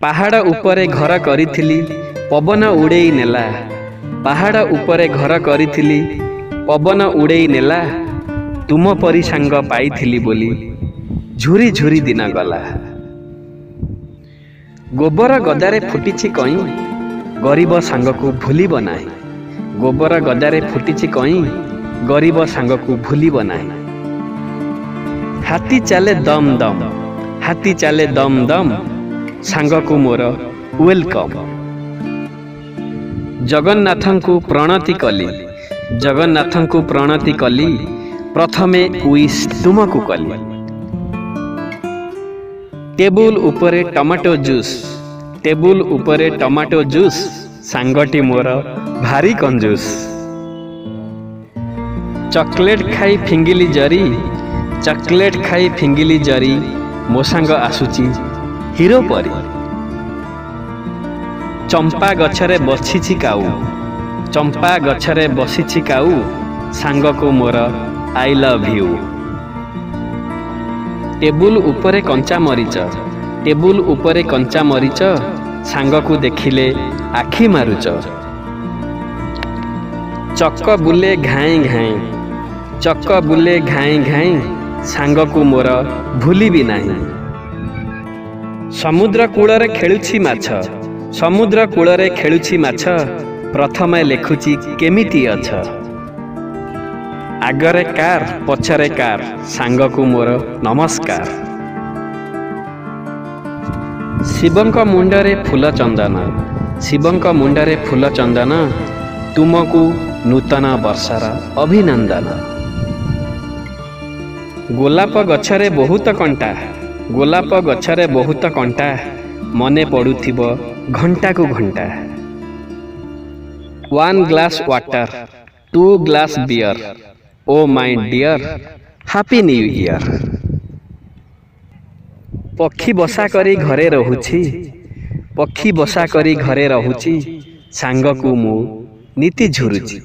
ପାହାଡ଼ ଉପରେ ଘର କରିଥିଲି, ପବନ ଉଡ଼େଇ ନେଲା। ପାହାଡ଼ ଉପରେ ଘର କରିଥିଲି, ପବନ ଉଡ଼େଇ ନେଲା। ତୁମ ପରି ସାଙ୍ଗ ପାଇଥିଲି ବୋଲି ଝୁରି ଝୁରି ଦିନ ଗଲା। ଗୋବର ଗଦାରେ ଫୁଟିଛି କଇଁ, ଗରିବ ସାଙ୍ଗକୁ ଭୁଲିବ ନାହିଁ। ଗୋବର ଗଦାରେ ଫୁଟିଛି କଇଁ, ଗରିବ ସାଙ୍ଗକୁ ଭୁଲିବ ନାହିଁ। ହାତୀ ଚାଲେ ଦମ୍ ଦମ୍, ହାତୀ ଚାଲେ ଦମ୍ ଦମ୍, ସାଙ୍ଗକୁ ମୋର welcome. ଜଗନ୍ନାଥଙ୍କୁ ପ୍ରଣତି କଲି, ଜଗନ୍ନାଥଙ୍କୁ ପ୍ରଣତି କଲି, ପ୍ରଥମେ ୱିଶ୍ ତୁମକୁ କଲି। ଟେବୁଲ ଉପରେ ଟମାଟୋ ଜୁସ୍, ଟେବୁଲ ଉପରେ ଟମାଟୋ ଜୁସ୍, ସାଙ୍ଗଟି ମୋର ଭାରି କଞ୍ଜୁସ୍। ଚକୋଲେଟ୍ ଖାଇ ଫିଙ୍ଗିଲି ଜରି, ଚକୋଲେଟ୍ ଖାଇ ଫିଙ୍ଗିଲି ଜରି, ମୋ ସାଙ୍ଗ ଆସୁଛି ହିରୋ ପରି। ଚମ୍ପା ଗଛରେ ବସିଛି କାଉ, ଚମ୍ପା ଗଛରେ ବସିଛି କାଉ, ସାଙ୍ଗକୁ ମୋର I love you. Table ଉପରେ କଞ୍ଚା ମରିଚ, ଟେବୁଲ ଉପରେ କଞ୍ଚା ମରିଚ, ସାଙ୍ଗକୁ ଦେଖିଲେ ଆଖି ମାରୁଚ। ଚକ ବୁଲେ ଘାଇଁ ଘାଇଁ, ଚକ ବୁଲେ ଘାଇଁ ଘାଇଁ, ସାଙ୍ଗକୁ ମୋର ଭୁଲିବି ନାହିଁ। ସମୁଦ୍ର କୂଳରେ ଖେଳୁଛି ମାଛ, ସମୁଦ୍ର କୂଳରେ ଖେଳୁଛି ମାଛ, ପ୍ରଥମେ ଲେଖୁଛି କେମିତି ଅଛ। ଆଗରେ କାର୍ ପଛରେ କାର୍, ସାଙ୍ଗକୁ ମୋର ନମସ୍କାର। ଶିବଙ୍କ ମୁଣ୍ଡରେ ଫୁଲ ଚନ୍ଦନ, ଶିବଙ୍କ ମୁଣ୍ଡରେ ଫୁଲ ଚନ୍ଦନ, ତୁମକୁ ନୂତନ ବର୍ଷର ଅଭିନନ୍ଦନ। ଗୋଲାପ ଗଛରେ ବହୁତ କଣ୍ଟା, ଗୋଲାପ ଗଛରେ ବହୁତ କଣ୍ଟା, ମନେ ପଡ଼ୁଥିବ ଘଣ୍ଟାକୁ ଘଣ୍ଟା। One glass water, two glass beer, oh my dear, happy new year. ପକ୍ଷୀ ବସା କରି ଘରେ ରହୁଛି, ପକ୍ଷୀ ବସା କରି ଘରେ ରହୁଛି, ସାଙ୍ଗକୁ ମୁଁ ନିତି ଝୁରୁଛି।